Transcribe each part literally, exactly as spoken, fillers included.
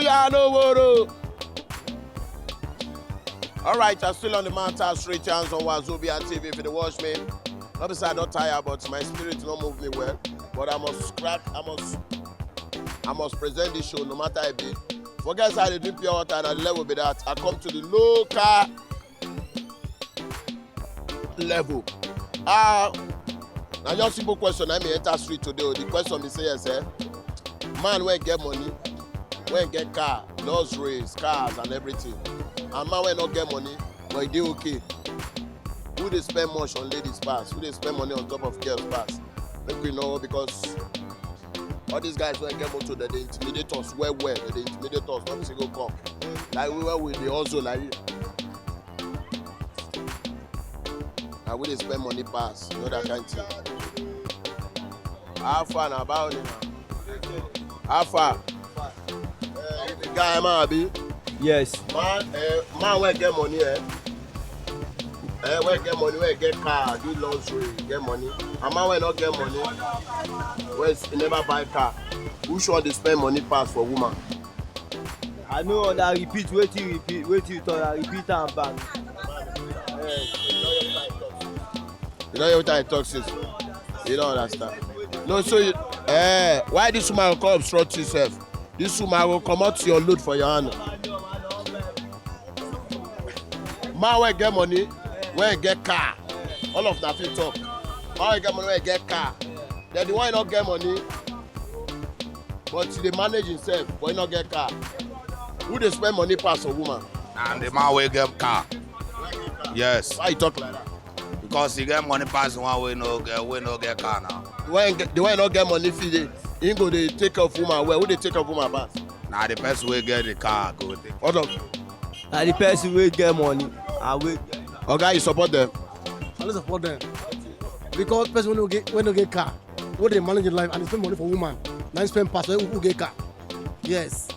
Anoworo. All right, I'm still on the matter. Straight chance on Wazobia T V. If you dey watch me, not be say I don tire, but my spirit no move me well. But I must crack, I must, I must present this show no matter how e be. Forget say I dey drink pure water, na the level be that. I come to the local level. Ah, na just simple question na me enter street today o. The question be say yes, eh? Man wey get money, wey get car, luxuries, cars and everything, and man wey no get money but e dey okay. Who dey spend much on ladies pass? Who dey spend money on top of girls pass? Make we know, because all these guys wey get motor, dem dey intimidate us well well. Dem dey intimidate us, no be say go come. Like we, wey we dey hustle like you. Na we dey spend money pass, you know that kind thing. How far na about it now? How far? Eh, the guy, man, abi? Yes. Man, eh, man wey get money, eh? Eh, wey get money, wey get car, do luxury, get money. And man wey no get money, wey s-, e never buy car. Who sure dey spend money pass for woman? I no under repeat wetin you repeat, wetin you talk, I repeat am back. You don hear wetin I talk since? You don't understand. No, so you, eh, why this woman go come obstruct yourself? This woman go comot your load for your hand. Man wey get money, wey get car, all of that fit talk. Man wey get money, wey get car. Then the one wey no get money, but he dey manage himself, but he no get car. Who dey spend money pass for woman? And the man wey get car. Yes. Why you talk like that? Because he get money pass the one wey no get, wey no get car now. The one get, the one no get money fit dey, he go dey take care of woman well. Who dey take care of woman pass? Na the person wey get the car go take. Hold on. Na the person wey get money and wey. Oga, you support them? I no support them, because person wey no get, wey no get car, wey dey manage him life and dey spend money for woman, na him spend pass who, who get car. Yes.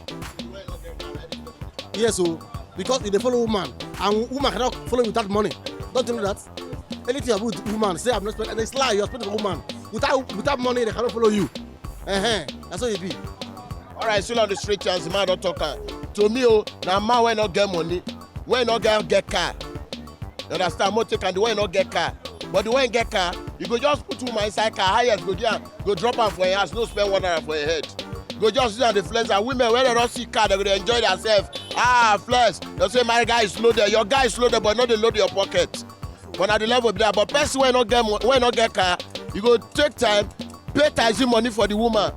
Yes o, because e dey follow woman, and woman cannot follow without money. Don't you know that? Anything you do with woman, say I'm not spending, and it's lie, you're spending for woman. Without, without money, they cannot follow you. Uh-huh. That's how e be. All right, still on the street chance, the man don talk am. To me o, na man wey no get money, wey no get, get car. You understand? Mo take am the one wey no get car. But the one wey get car, you go just put woman inside car, highest go there, go drop am for your house, no spend one naira for your head. Go just use am dey flex am. Women, when dem don see car, dem go dey enjoy themselves. Ah, flex. Dem say, "My guy is loaded." Your guy is loaded, but no dey load your pocket. But na the level be that. But person wey no get mo-, wey no get car, you go take time, pay taxi money for the woman.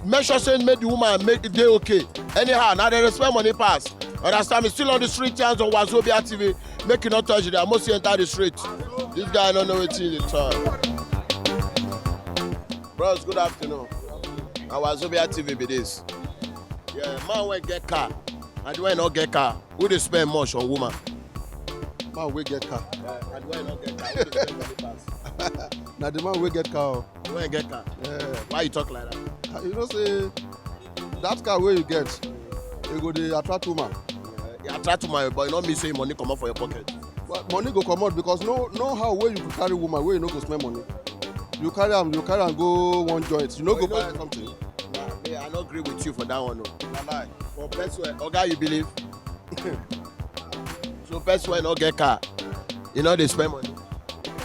Make sure say make the woman make dey okay. Anyhow, na dem dey spend money pass. Understand me? Still on the street chance on Wazobia T V. Make you no touch it. I must enter the street. This guy no know wetin he dey talk. Bros, good afternoon. Na Wazobia T V be this. Yeah, man wey get car and the one wey no get car, who dey spend much on woman? Man wey get car. Yeah, and the one wey no get car, who dey spend money pass? Na the man wey get car o. The one wey get car. Yeah. Why you talk like that? Ah, you know say that car wey you get, e go dey attract woman. Yeah, e attract woman, but e no mean say money comot for your pocket. But money go comot, because no, no how wey you go carry woman wey you no go spend money. You carry am, you carry am go one joint, you no go buy something. Nah, me, I no agree with you for that one o. Na lie. For person wey, oga, you believe? So person wey no get car, you no dey spend money?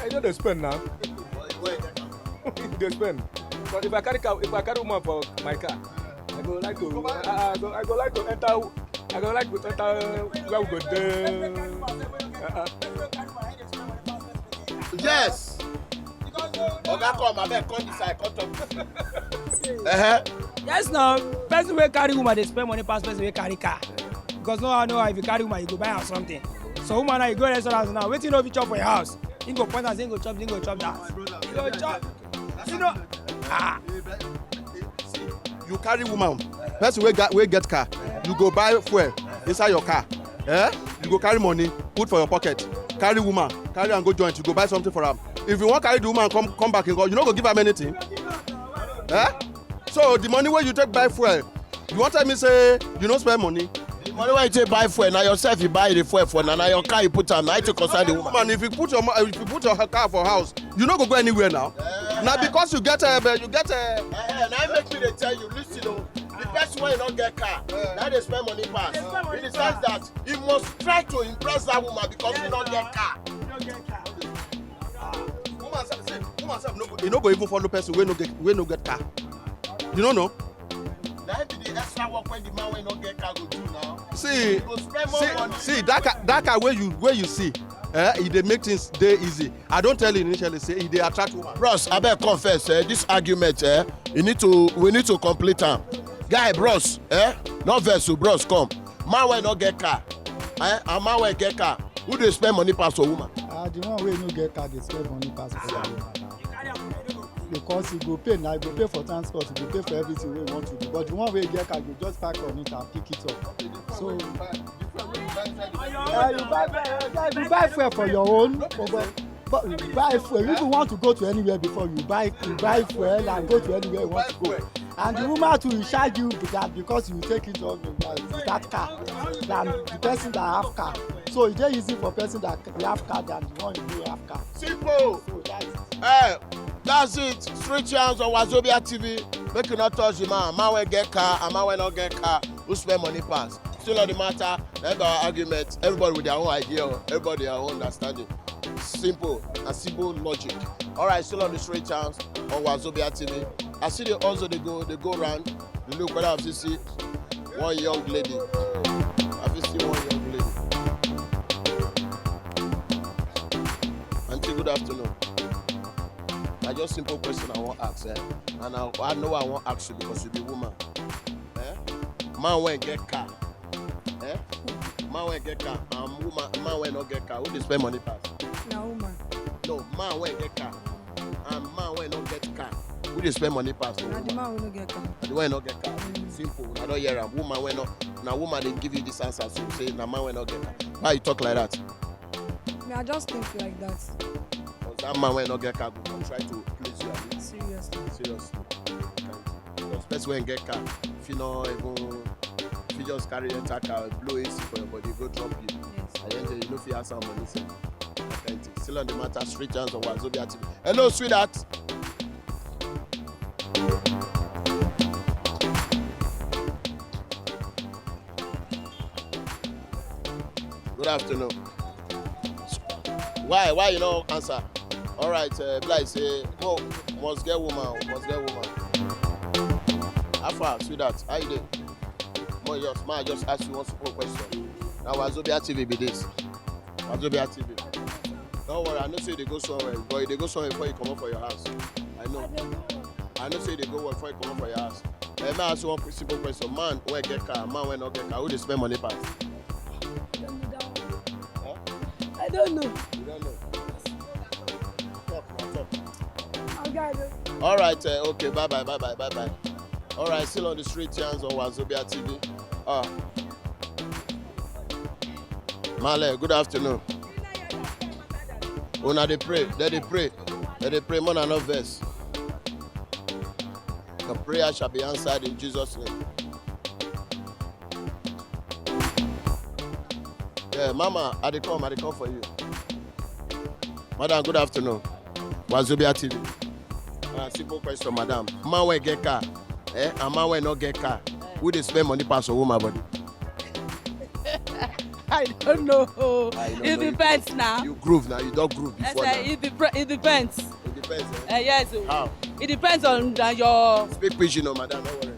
I no dey spend now. But you wey get car. Dey spend. But if I carry car, if I carry woman for my car, I go like to, I, I go, I go like to enter, I go like to enter where we go dey. Uh-uh. Yes. Oga, come, abeg, come this side, come talk. Uh-huh. Yes, now, person wey carry woman dey spend money pass person wey carry car. Because no, no, if you carry woman, you go buy her something. So woman now, you go restaurant now, wetin you no fit chop for your house, he go point and say he go chop, he go chop that. He go chop. You know, ah. You carry woman, person wey get, wey get car, you go buy fuel inside your car. Eh? You go carry money, put for your pocket. Carry woman, carry am go joint, you go buy something for am. If you wan carry the woman come, come back, you no go give am anything. Eh? So the money wey you take buy fuel, you wan tell me say you no spend money? The money wey you take buy fuel, na yourself you buy the fuel for, na, na your car you put am, na you take concern the woman. Woman, if you put your mo-, if you put your car for house, you no go go anywhere now. Eh. Na because you get a, you get a. Eh, eh, na im make me dey tell you, listen o. The person wey no get car, na dey spend money pass. In the sense that he must try to impress that woman because he no get car. Woman sef, see, woman sef no go, e no go even follow person wey no get, wey no get car. You no know? Na him be the extra work wey the man wey no get car go do now. See, he go spend more see, money. See, that car, that car wey you, wey you see, eh, e dey make things dey easy. I don tell you initially say e dey attract woman. Bros, abeg come first, eh, this argument, eh, you need to, we need to complete am. Guy, bros, eh, no vex o, bros, come. Man wey no get car, eh, and man wey get car, who dey spend money pass for woman? Ah, the one wey no get car dey spend money pass for woman now. Because e go pay now, e go pay for transport, e go pay for everything wey e want to do. But the one wey get car go just park on it and pick it up. So, uh, you buy, uh, you buy fuel for your own, but, but you buy fuel. You even want to go to anywhere before you buy, you buy fuel and go to anywhere you want to go. And the woman too will charge you that because you take it on with that car than the person that have car. So e dey easy for person that have car than the one you no have car. Simple. So that's it. Eh, that's it. Street Yarns on Wazobia T V. Make you not touch the man. Man wey get car and man wey no get car, who spend money pass? Still on the matter, na about argument. Everybody with their own idea, everybody their own understanding. Simple and simple logic. All right, still on the Street Yarns on Wazobia T V. I see the also they go, they go round. They look whether I see one young lady. I see one young lady. Auntie, good afternoon. Na just simple question I wan ask, eh? And I, I know I wan ask you because you be woman. Eh? Man wey get car. Eh? Man wey get car and woman, man wey no get car, who dey spend money pass? Na woman. No, man wey get car and man wey no get car, who dey spend money pass? Na the man wey no get car. Na the one wey no get car. Mm. Simple. I don hear am. Woman wey no, na woman dey give you this answer. So say na man wey no get car. Why you talk like that? Me, I just think like that. Because that man wey no get car go come try to please you, abi? Seriously. Seriously. Because person wey get car, if you no even, if you just carry enter car, blow A C for your body, go drop you. Yes. And then you no fit ask am money sef. That kind thing. Still on the matter, Street Yarns on Wazobia T V. Hello, sweetheart. Good afternoon. Why, why you no answer? All right, uh, be like say, oh, must get woman, oh, must get woman. How far, sweetheart? How you dey? Mo just, ma just ask you one simple question. Na Wazobia T V be this. Wazobia T V. Don't worry, I know say you dey go somewhere, but you dey go somewhere before you comot for your house. I know. I know say you dey go work before you comot for your house. Eh, may I ask you one simple question? Man wey get car, man wey no get car, who dey spend money pass? Huh? I don't know. You don't know? Talk, na talk. Oga, I don't know. All right, eh, okay, bye bye, bye bye, bye bye. All right, still on the Street Yarns on Wazobia T V. Ah. Male, good afternoon. Una dey pray, dem dey pray, dem dey pray, make una no vex. Your prayer shall be answered in Jesus' name. Yeah, mama, I dey come, I dey come for you. Madam, good afternoon. Wazobia T V. Uh, simple question, madam. Man wey get car, eh, and man wey no get car, who dey spend money pass for woman body? I don't know. Ah, you don't know. It depends now. You groove now. You don groove before now. It depends. It depends. Eh, yes o. How? It depends on, uh, your... Speak pidgin o, madam. No worry.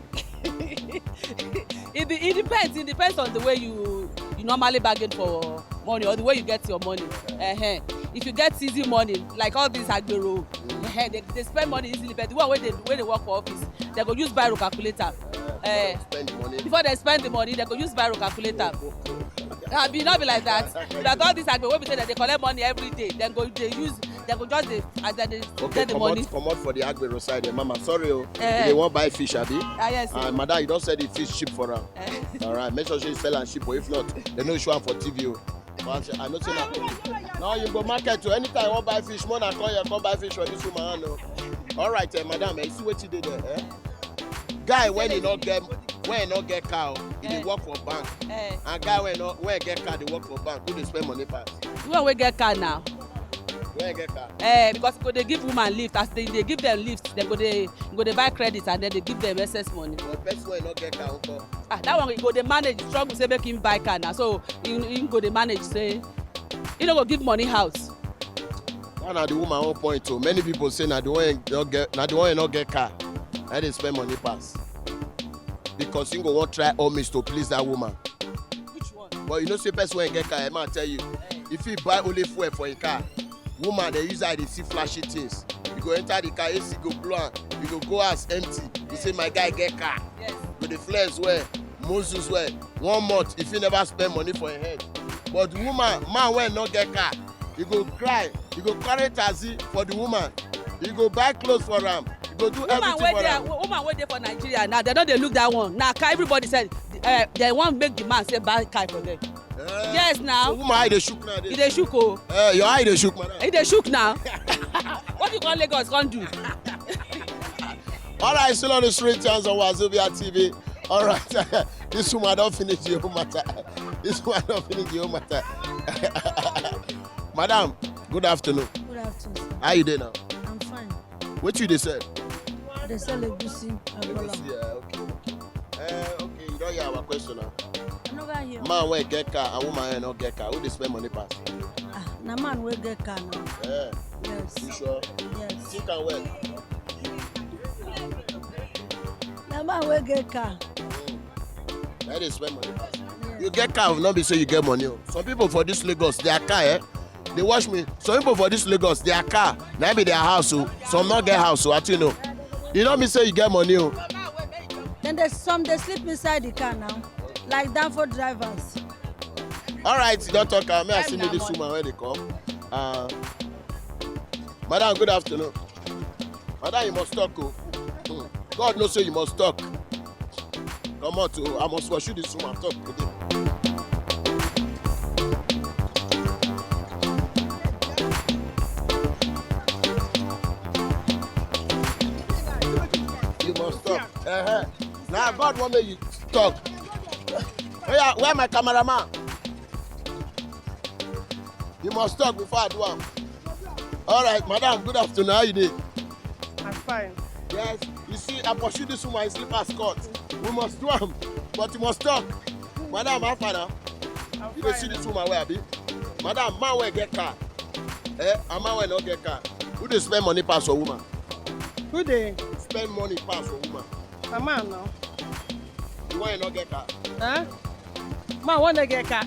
It, de- it depends. It depends on the way you, you normally bargain for money or the way you get your money. Uh-huh. If you get easy money, like all these agbero, uh-huh, they, they spend money easily, but the one wey dey, wey dey work for office, they go use biro calculator. Eh, before dem spend the money, dem go use biro calculator. Abi, no be like that. That all these agbe wey be say dem dey collect money every day, dem go dey use, dem go just dey, as dem dey get the money. Okay, comot, comot for the agbero side, eh, mama. Sorry o. Eh. You dey wan buy fish, abi? Ah, yes. Ah, madam, you don sell the fish cheap for am. Eh. All right, make sure say you sell am cheap o. If not, dem no show am for T V o. But I know say na, now you go market to anytime you wan buy fish, more na come here, come buy fish for this woman hand o. All right, eh, madam, eh, you see wetin dey there, eh? Guy wey e no get, wey e no get car o, e dey work for bank. Eh. And guy wey no, wey get car dey work for bank, who dey spend money pass? The one wey get car now. Wey get car. Eh, because go dey give woman lift, as they dey give them lift, they go dey go dey buy credit and then they give them excess money. But person wey no get car, nko? Ah, that one go dey manage, struggle say make him buy car now, so he, he go dey manage say he no go give money house. That na the woman own point o. Many people say na the one wey no get, na the one wey no get car, na dey spend money pass. Because he go wan try all means to please that woman. Which one? But you know say person wey get car, I ma tell you, if he buy only fuel for him car, woman dey use eye dey see flashy things. You go enter the car, A C go blow am. You go go house empty. You say my guy get car. Yes. You go dey flex well, muscles well. One month, if he never spend money for him head. But woman, man wey no get car, he go cry. He go carry taxi for the woman. He go buy clothes for am. He go do woman everything wey for dey am. Woman wey dey for Nigeria now, they don dey look that one. Na car everybody sell. Uh, they wan make the man say buy car for them. Eh, yes now. So woman eye dey shook now. E dey shook o. Eh, your eye dey shook, madam. E dey shook now. What you come Lagos come do? All right, still on the street chance on Wazobia T V. All right, this woman don finish the whole matter. This woman don finish the whole matter. Madam, good afternoon. Good afternoon, sir. How you dey now? I'm fine. Wetin you dey sell? I dey sell egusi, agbola. Egusi, eh, okay. Eh, okay, you don hear our question now. I never hear. Man wey get car and woman wey no get car, who dey spend money pass? Ah, na man wey get car now. Eh, you Yes, sure? yes. Think am well. Na man wey get car. Na you dey spend money pass. You get car, no be say you get money o. Some people for this Lagos, their car, eh, dey watch me. Some people for this Lagos, their car na be their house o. Some no get house o, I tell you no. You no mean say you get money o. Then there's some dey sleep inside the car now, like danfo drivers. Alright, you don talk am. May I see me this woman wey dey come. Uh, madam, good afternoon. Madam, you must talk o. Hmm. God know say you must talk. Comot o, I must pursue this woman talk today. You must talk. Uh-huh. Now God want me you talk. Oya, where my cameraman? You must talk before I do am. All right, madam, good afternoon. How you dey? I'm fine. Yes, you see, I pursue this woman in slippers court. We must do am, but you must talk. Madam, how far now? I'm You dey fine. see this woman wey I be? Madam, man wey get car, eh, and man wey no get car. Who dey spend money pass for woman? Who dey? Spend money pass for woman. Na man now. The one wey no get car. Huh? Man wey no get car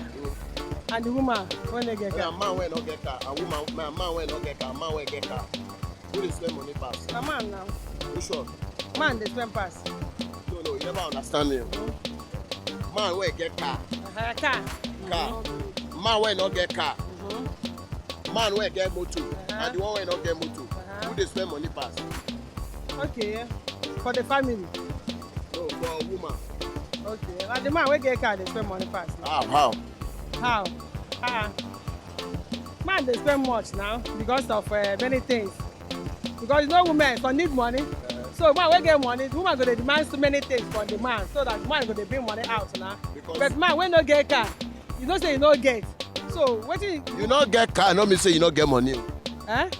and the woman wey no get car. Na man wey no get car and woman, man, man wey no get car, man wey get car. Who dey spend money pass? Na man now. Which one? Man dey spend pass. No, no, you never understand me. Man wey get car. Uh, car. Car. Man wey no get car. Mm-hmm. Man wey get motor. Uh-huh. And the one wey no get motor. Uh-huh. Who dey spend money pass? Okay, for the family. No, for woman. Okay, na the man wey get car dey spend money pass. How? How? How? Ah, man dey spend much now because of uh, many things. Because you know women, some need money. So man wey get money, the woman go dey demand so many things from the man so that the man go dey bring money out now. Because but man wey no get car, you know say you no get. So wetin? You no get car, no mean say you no get money o. Eh?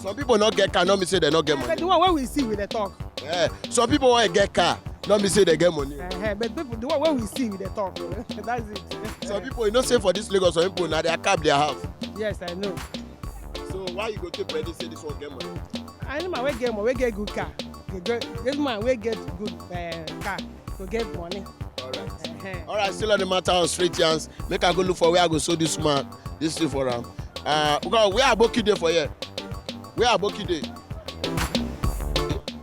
Some people no get car, no mean say they no get money. But the one wey we see, we dey talk. Yeah. Some people wey get car, no mean say they get money. Uh-huh. But people, the one wey we see, we dey talk. That's it. Some people, you know, say for this Lagos, some people na their car be their house. Yes, I know. So why you go take credit say this one get money? Any man wey get money, wey get good car, dey get, this man wey get good uh, car, go get money. All right. Uh-huh. All right. Still on the matter of street yarns. Make I go look for where I go show this man, this thing for am. Uh, because where Aboki dey for here? Where Aboki dey?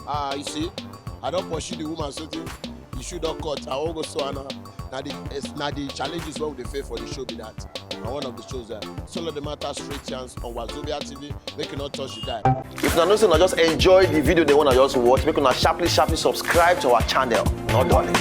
Ah, you see, I don pursue the woman so tey the shoe don cut. I wan go sew am now. Na the, na the challenges wey we dey face for the show be that. Na one of the shows there. Still on the matter, street yarns on Wazobia T V. Make you no touch the dial. If una know say una just enjoy the video dem wey una just watch, make una sharply sharply subscribe to our channel. No dulling.